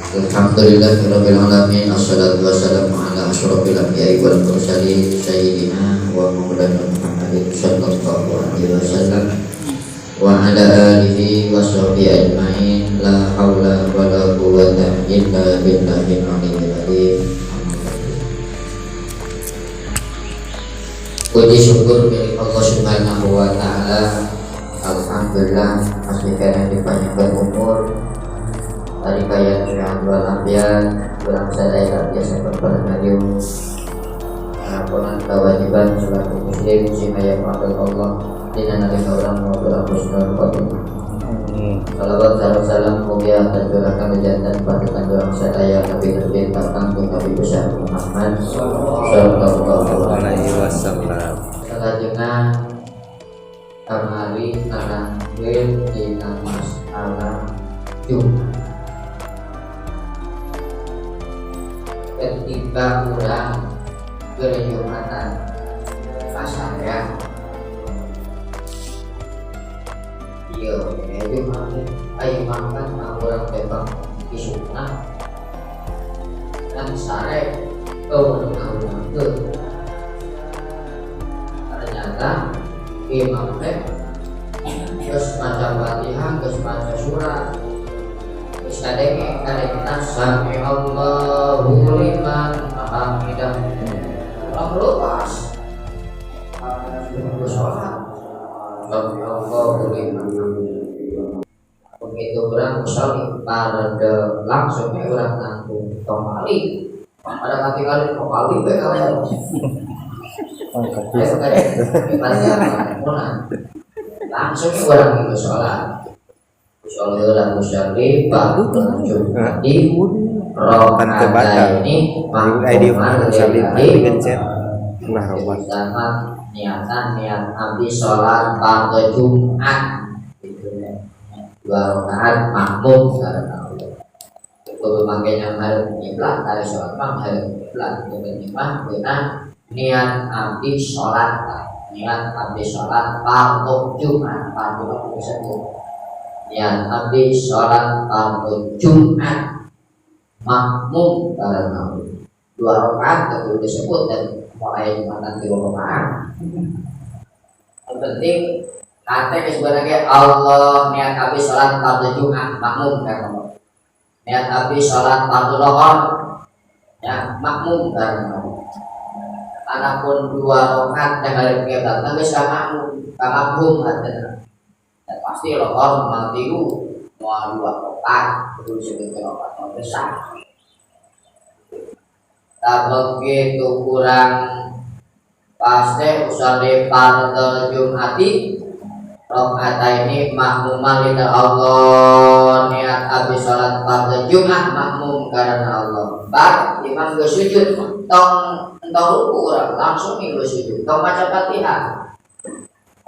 Alhamdulillahirabbil alamin, assalatu wassalamu ala asyrofil anbiya'i wal mursalin, sayyidina wa maulana Muhammadin sallallahu alaihi wasallam wa ala alihi wa sahbihi ajmain. La haula wa la quwwata illa billahil aliyyil azim. Puji syukur milik Allah Subhanahu wa taala. Alhamdulillah masih kena dipanjangkan umur. Tadi kaya sehat walafiat, kurang sadaya biasa berpengaruh. Pengakuan kewajiban selaku muslim sing aya pada Allah dina nalika urang mawa husnul khotimah. Salawat salam salam mugia tercurahkan jantan pada urang sadaya Nabi tercinta Kangjeng Nabi besar Muhammad sallallahu alaihi wasallam. Salajengna kamari nerangkeun dina masalah Jumat. Ketika urang berjumatan pasar ya, iya Jumat ayo makan urang tebak isukna dan sare oh ke ternyata imam teh terus maca Fatihah, terus maca surat, terus kadenge kadengena sami Allahu liman hamidah. Orang lepas sholat sami Allahu liman hamidah. Begitu orang musolli pada langsung orang nanggung kembali pada kali-kali kembali bae kalian. Langsung orang itu sholat sholat musolli ba'da jumati Kan ini ID musolli digencet ulah robat sama niatan niat habis sholat pada Jumat gitu ya. Dua rakaat makmum karena Allah. Itu makanya harus kiblat dari sholat mah harus kiblat itu mah benar niat habis sholat, niat habis sholat fardu Jumat, fardu apa disebut niat habis sholat fardu Jumat makmum karena Allah. Dua rakaat itu disebut dan mulai Jumatan tiga rakaat. Yang penting hati sebenarnya Allah niat habis sholat fardu Jumat makmum karena Allah. Niat habis sholat fardu lohor ya makmum karena Allah. Adapun dua rakaat yang ada kiblat geus ka makmum, ka makmum artinya. Dan pasti lohor mau tilu mau dua rakaat kudu disebut rakaat besar. Tak begitu kurang pasti usolli fardhu Jumati rakaat ini makmuman lil Allah niat habis sholat fardhu Jumat makmum karena Allah. Bar imam geus sujud tong tong ruku urang langsung ngilu sujud tong maca Fatihah.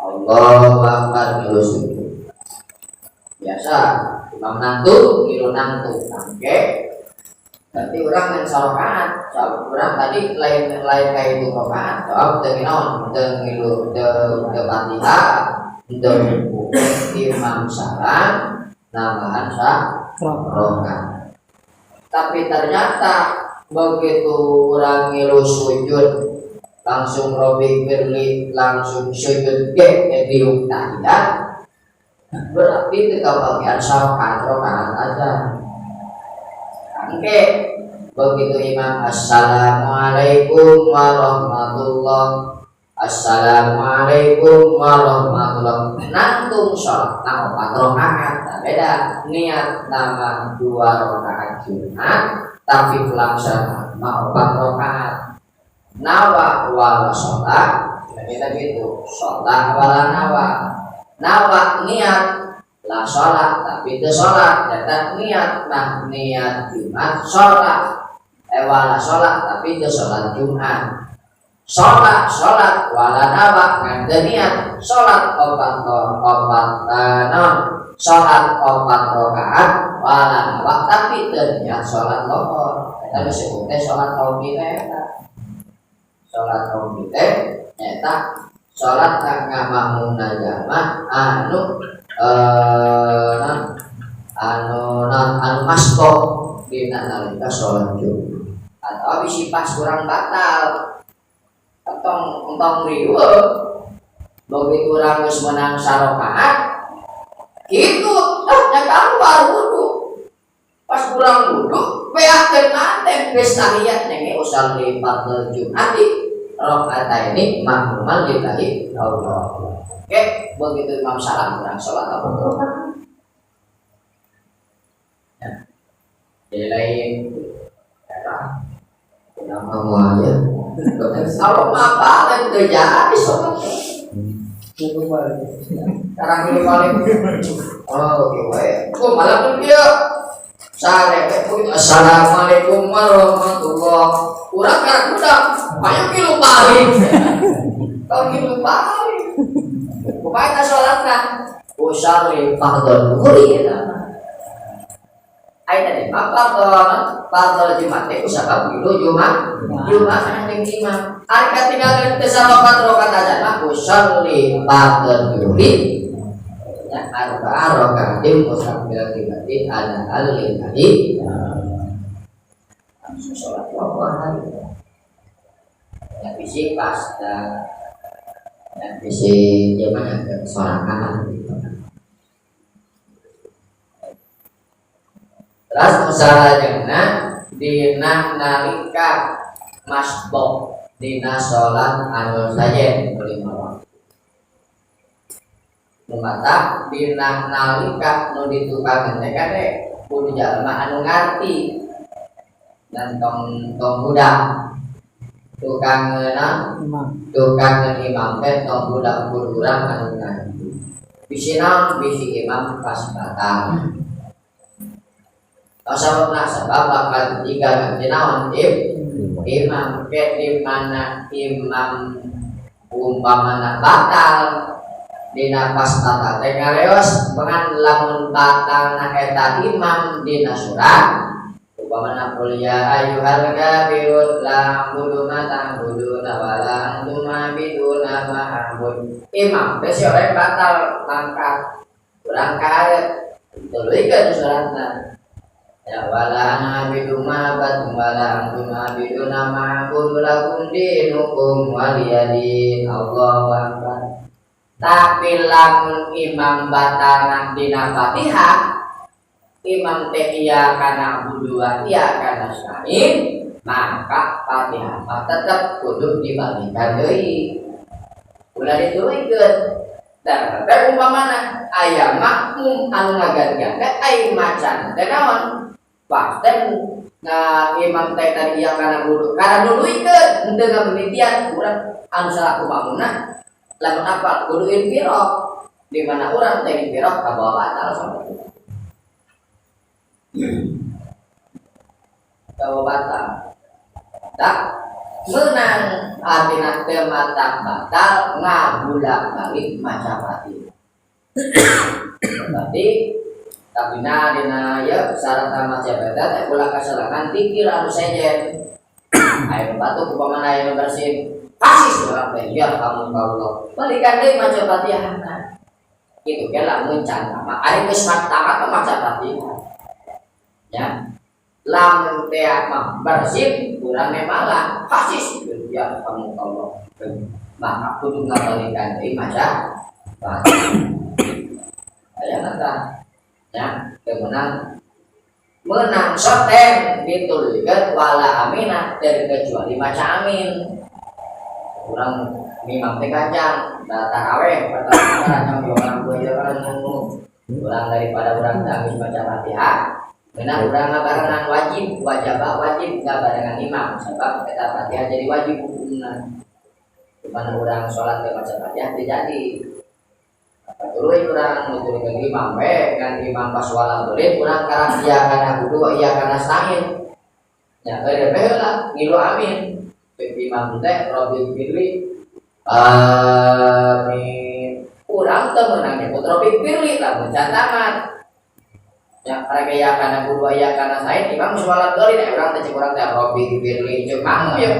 Allahu akbar ngilu sujud. Biasa imam nangtung ngilu nangtung oke. Berarti orang yang sarokaat, soal orang tadi lain lain kayak itu rokaat, soal teu naon, teu ngilu teu teu Fatihah, teu ruku. Imam salam nambahan sa rokaat. Tapi ternyata begitu orang ngilu sujud langsung robi firli langsung sujud ge diuk tahiyat, berarti kita bagian sarokaat rokaat aja. Oke, begitu imam assalamualaikum warahmatullah, assalamualaikum warahmatullah, nangtung sholat nah empat rakaat, nah, beda niat nama dua rakaat Jumat, tapi pelaksanaan mah empat rakaat, nawa wala sholat, kita gitu, sholat wala nawa, nawa niat lah sholat tapi itu sholat dan niat nah niat Jumat sholat wala sholat tapi itu sholat Jumat sholat sholat wala nawa ngan niat sholat opat opat non sholat opat rakaat wala nawa tapi teu niat sholat lohor eta disebut teh sholat qaumi teh eta sholat qaumi teh eta sholat kang ngamakmumna jamaah anu anu anu masbuk dina nalika sholat Jumat atau bisi pas kurang batal entong entong riweuh. Begitu urang geus menang sarokaat kitu ah nya keluar wudu, pas kurang wudu beakeun maneh geus tahiyat nenge usalli fardhu Jumati rakaataini makmuman lillahi Allah. Oke, begitu imam salam kurang sholat apa rakaat. Ya. Jadi lain nama aja. Kalau apa lain terjadi sholat. Sekarang ini paling oh oke baik. Oh malah pun dia sare begitu assalamualaikum warahmatullah. Urang karak budak, ayo kilu paling. Kau kilu paling. Kumaha eta salatna? Usalli fardhu zuhri eta mah. Aya tadi mah fardhu fardhu Jumat teh kusabab kilu Jumat. Jumat kana jeung imam. Ari katinggalan teh sarokat rokat aja mah usalli fardhu zuhri. Ya arba'a rakaatin mustaqbilal ada al-lillahi. Langsung sholat waktu ya bisi pasta ya bisi gimana ke sorangan gitu. Terus usaha dina nalika masbuk dina sholat anu sajen lima waktu. Mata dina nalika nu ditukangan teh kan teh kudu jalma anu ngarti dan tong tong budak tukangeuna tukangeun imam teh tong budak kudu urang anu ngarti bisi naon bisi imam pas batal. Sababna sabab bakal tiga ganti naon imam ke di mana imam umpamana batal dina pas batal teh ngareos pengan lamun batalna eta imam dina surat umpamana qul ya ayyuhal kafirun la a'budu ma ta'buduna wa la antum a'biduna ma a'bud. Imam teh si orang batal mangkat urang kaharep tuluikeun suratna ya wala ana abidu ma abadtum wala antum abiduna ma a'budu lakum dinukum waliyadin. Allahu akbar. Tapi lamun imam batal dina Fatihah imam teh iya kana a'budu wa iya kana nasta'in maka Fatihah mah tetep kudu dibalikan deui ulah dituluykeun. Dan teh umpamana aya makmum anu ngagantian teh ai macan teh naon pas teh nah imam teh tadi iya kana wudu kana nuluykeun henteu ngamimitian urang anu salaku makmumna lamun apal kudu infirah di mana urang teh infirah kabawa batal salat kabawa batal tak menang artina teu mata batal ngabulak balik maca Fatihah. Berarti tapi na dina ya syarat maca Fatihah teh ulah kasalangan tikir anu sejen aya batuk upamana aya nu bersin kasih urang teh ya kamu Allah balikan deui maca Fatihah kitu ge lamun can tamat ari geus tamat mah maca Fatihah ya lamun teh mah bersin urang teh malah kasih ya kamu Allah maka kudu ngabalikan deui maca Fatihah aya tah ya kemenang menang soten dituluykeun wala amina terkecuali maca amin. Urang imam teh kacang taraweh pertama kacang orang dua ya kan urang daripada urang habis baca Fatihah menang urang ngabarengan wajib wajib wajib ngabarengan imam sebab eta Fatihah jadi wajib hukumna. Dimana urang sholat teh maca Fatihah teu jadi tuluy urang nutulikeun imam we kan imam pas wala boleh urang karang iya kana kudu iya kana stain ya eueuh heula ngilu amin imam teh Rabbi firli amin urang teu meunang nyebut Rabbi firli lamun can tamat ya karek ya kana kudu aya kana sain imam sholat deui nek urang teh cek urang teh Rabbi firli cek kamu ya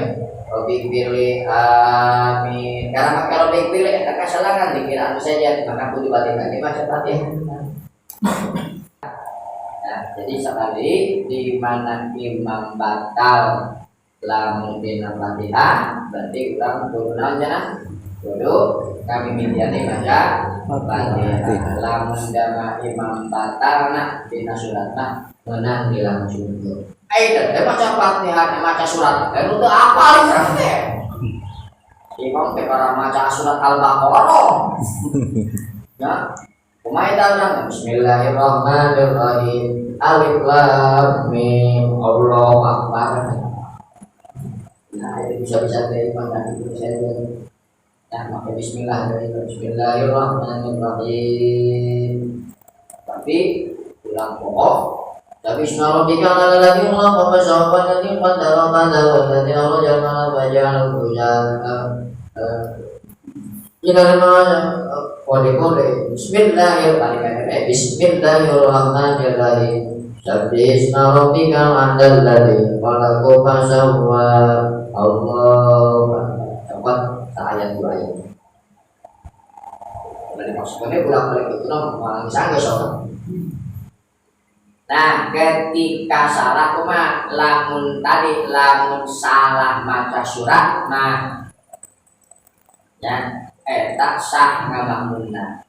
Rabbi firli amin karena maka Rabbi firli eta kasalangan dikira anu saja maka kudu batin lagi maca Fatihah. Jadi sekali di mana imam batal lamun dina Fatihah, berarti urang kudu naon cenah? Kudu kami mimitian maca Fatihah. Lamun dama imam batal na dina surat mah meunang dilangsungkeun. Eh, teh maca Fatihah, maca surat teh nu teu apal urang teh. Imam teh para maca surat Al-Baqarah. Ya. Kumaha eta urang? Bismillahirrahmanirrahim. Alif lam mim. Allahu akbar. Nah, itu bisa-bisa dari mana itu saya. Nah, maka bismillah dari bismillahirrahmanirrahim. Tapi ulang pokok. Tapi bismillahirrahmanirrahim. Alladzi khalaqa fasawwa alladzi qaddara fahada walladzi akhraja al-mar'a faja'alahu kode-kode. Bismillahirrahmanirrahim. Bismillahirrahmanirrahim. Sabbih isma rabbikal a'la alladzi khalaqa fasawwa. Allahu akbar. Cepat ayat dua ayat. Dari maksudnya bolak-balik itu malah geus sok. Nah, ketika salah kumaha? Lamun tadi lamun salah maca surat mah ya eta sah ngamakmumna.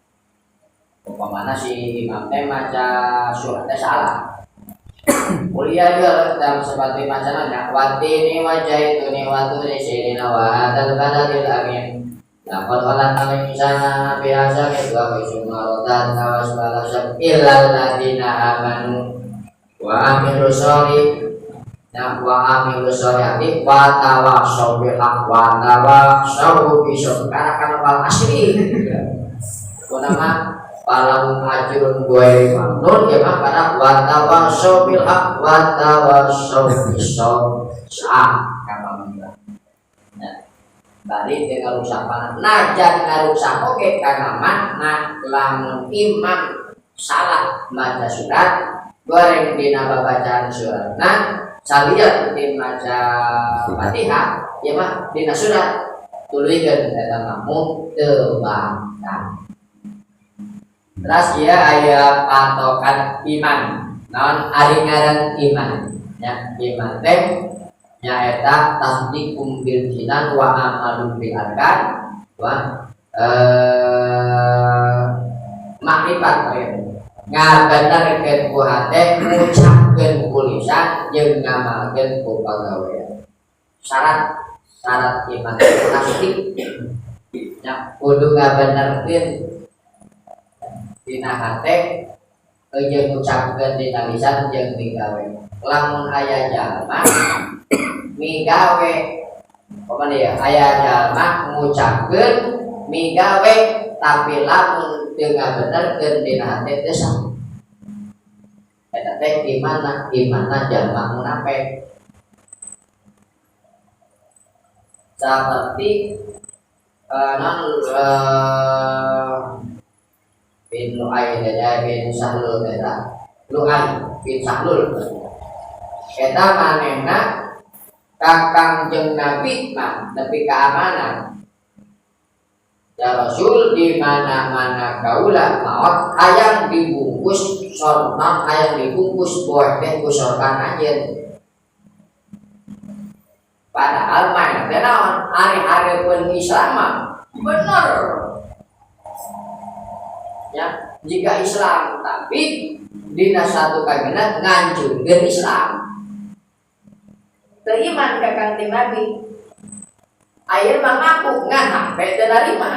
Umpamana si imam teh maca surat teh salah. Kuliah juga dalam seperti macamnya watini wajaituni waturi sirina wa hadzal baladil amin. Laqad khalaqnal insana fi ahsani taqwim summa radadnahu asfala safilin illal ladzina amanu wa amilus solih. Nah, wa amilus solihati wa tawassaw bil haqq wa tawassaw bis sabr. Karena kana wal asri. Kunama falahum ajrun ghairu mamnun ya mah karena wa tawassaw bil haqq wa tawassaw bis sabr. Sah kama mangga. Nah, bari teu ngarusak panah. Najan ngarusak oge kana makna lamun imam salah maca surat goreng dina babacaan suratna salian di maca Fatihah ya mah dina surat tuluykeun eta makmum teu batal. Terus ieu aya patokan iman. Naon ari ngaran iman? Ya, iman teh nyaeta tasdiqum bil jinan wa amalun bil arkan wa makrifat ngabenerkeun ku hate, ngucapkeun ku lisan jeung ngamalkeun ku pagawean. Syarat syarat iman tasdik ya kudu ngabenerkeun dina hate jeung ngucapkeun dina lisan jeung digawe. Lamun aya jalma migawe apa dia aya jalma ngucapkeun migawe tapi lamun teu ngabenerkeun dina hate teu sah. Eta teh gimana gimana jalma munafik seperti non bin Lu'ay ya bin Sahlul eta Lu'ay bin Sahlul eta manehna kakang jeung Nabi mah nepi keamanan ya Rasul di mana-mana kaula maot hayang dibungkus sorban hayang dibungkus boeh teh ku sorban anjeun. Padahal mah teh naon ari hareupeun Islam mah bener ya jika Islam tapi dina satu kagena ngancurkeun Islam teu iman ka Kangjeng Nabi. Ayeuna mah ngaku ngan hate teu narima.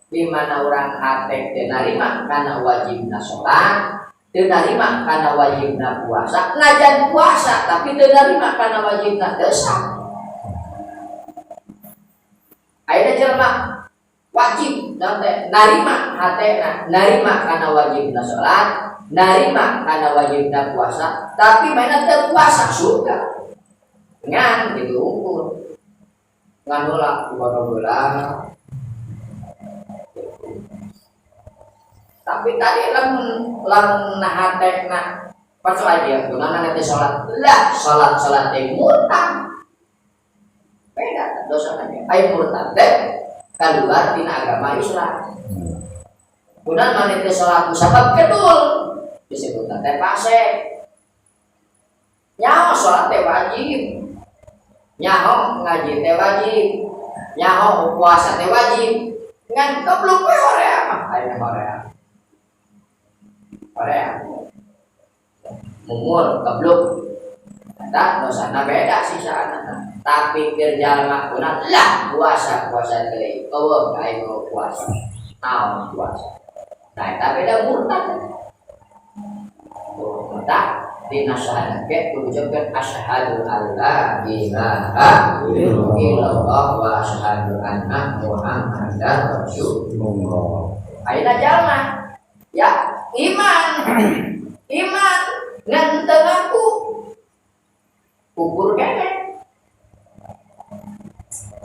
Di mana urang hate teu narima kana wajibna salat, teu narima kana wajibna puasa, najan puasa tapi teu narima kana wajibna teu sah. Ayeuna jelema wajib teh narima hatena, narima kana wajibna salat, narima kana wajibna puasa, tapi mainan teu puasa surga. Ngan gitu ukur. Ngan nolak bodoh. Tapi tadi lamun lamun hatena pas aja guna nanti salat. Lah salat salat teh murtad. Beda dosa nanya. Ayo murtad teh keluar tina agama Islam. Guna maneh teh salat sabab kedul disebut teh fasik. wajib, nyaho ngaji teh wajib, nyaho puasa teh wajib, ngan goblok we horea mah aya horea. Horea. Mumur goblok. Eta dosana beda sisaana. Tapi keur jalma kuna lah puasa puasa deui. Eueuh aing puasa. Naon puasa. Nah, eta beda murtad. Tuh, murtad dina syahadat ge kudu ucapkeun asyhadu alla ilaha illallah wa asyhadu anna muhammadar rasulullah. Ayeuna jalma ya iman iman ngan teu ngaku kufur keneh.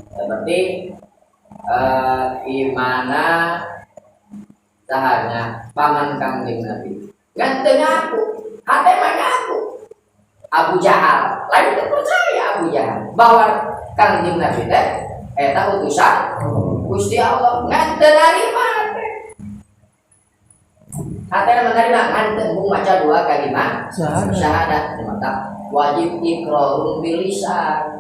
Seperti imana sahanya paman Kangjeng Nabi ngan teu ngaku, hate mah ngaku. Abu Jahal lain teu percaya Abu Jahal bahwa Kangjeng Nabi teh eta utusan Gusti Allah, ngan teu narima hate. Hate menerima ngan teu embung maca dua kalimat Syahadat. Syahadat. Maka wajib iqrarun bilisan.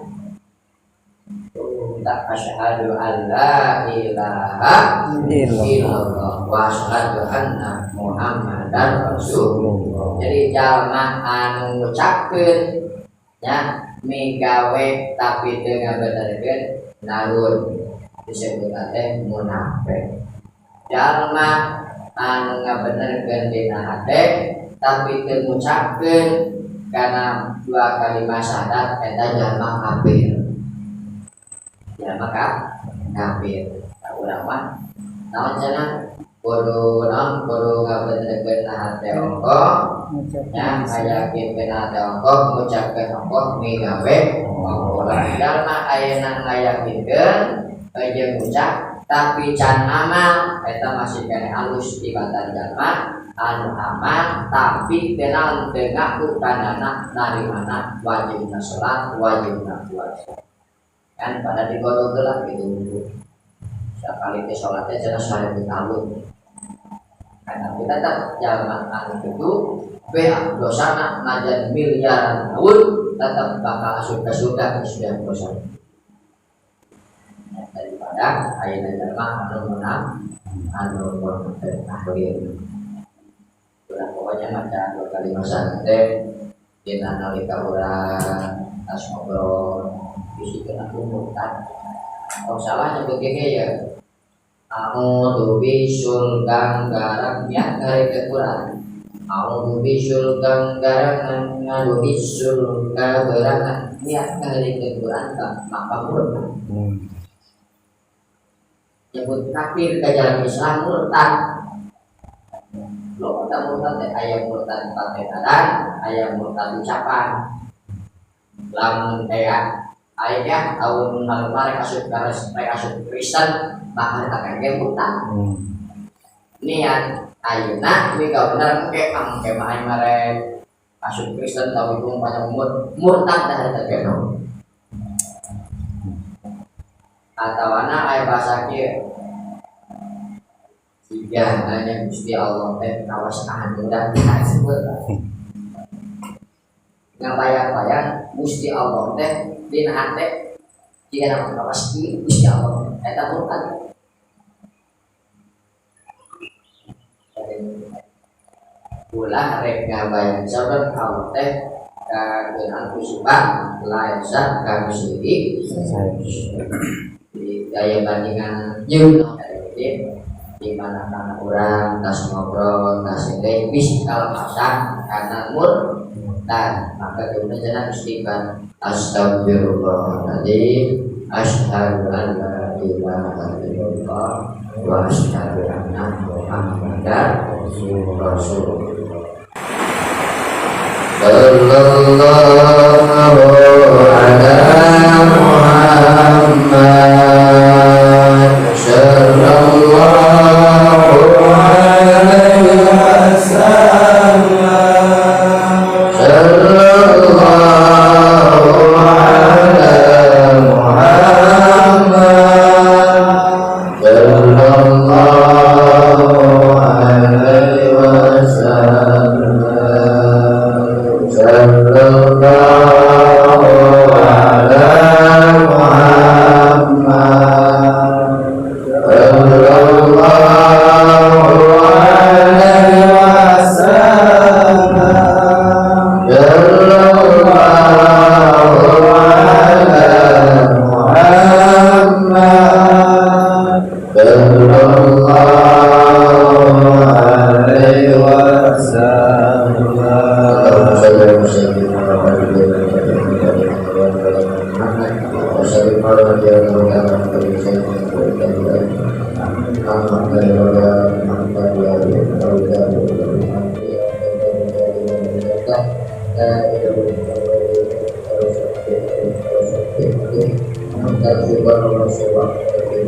Tuh, tak asyhadu alla ilaha illallah wa asyhadu anna muhammadan rasulullah. Jadi jalma anu ngucapkeun nya migawe tapi teu ngabenerkeun naon disebut teh munafik. Jalma anu ngabenerkeun dina hate tapi teu ngucapkeun kana dua kalimat syahadat eta jalma kafir. Jalma kafir. Tah urang mah naon cenah kudu naon kudu ngabenerkeun hate ongkoh nya, ngayakinkeun hate ongkoh, ngucapkeun ongkoh, migawe ongkoh. Jalma ayeuna ngayakinkeun jeung ngucap tapi can amal eta masih keneh alus tibatan jalma anu amal tapi teu naon teu ngaku kana narimana wajibna salat, wajibna puasa. Kan pada digodog lah gitu. Sekali teh salatnya cenah 1000 tahun. Kan tapi tetap jalma anu kitu be dosana najan miliaran tahun tetap bakal asup ke surga sudah dosa. Ya, daripada ayeuna jalma anu menang anu munafik akhir. Ulah pokoknya maca dua kali masa teh dina nalika urang tas ngobrol bisi kena murtad. Oh salah nyebut gini ya. A'udzu bisul ganggarang ya dari ke Quran. A'udzu bisul ganggarangan ngadu bisul kaberangan niat dari ke Quran tak maka murtad. Nyebut kafir ke jalan Islam murtad. Lo kata murtad teh aya murtad patekadan, aya murtad ucapan. Lamun teh aya tahun lalu rek asup ka rek asup Kristen maka tak kayak murtad. Niat ayeuna mika bener engke engke mah aing mah rek asup Kristen tahu itu panjang umur murtad dah eta ge. Atawana aya bahasa kieu jika hanya Gusti Allah teh kawas anu dan disebut ngabayang-bayang Gusti Allah teh dina hate jika nama kawas kieu Gusti Allah eta murtad. Ulah rek ngabayang sabab Allah teh kageunaan ku sifat laisa kamitslihi. Jadi gaya bandingan jeung jadi di mana kana urang tas ngobrol tas teh bis kalepasan kana murtad maka kemudian cenah istighfar astagfirullahaladzim asyhadu an la ilaha illallah wa asyhadu anna muhammadar rasulullah. Sallallahu ala Muhammad sallallahu alaihi wasallam sallallahu ala Muhammad sallallahu alaihi wasallam sallallahu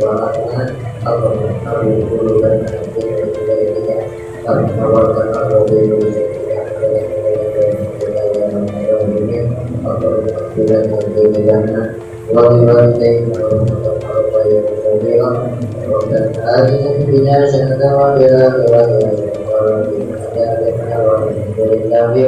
sholatna Allahumma qawwir qulubana bi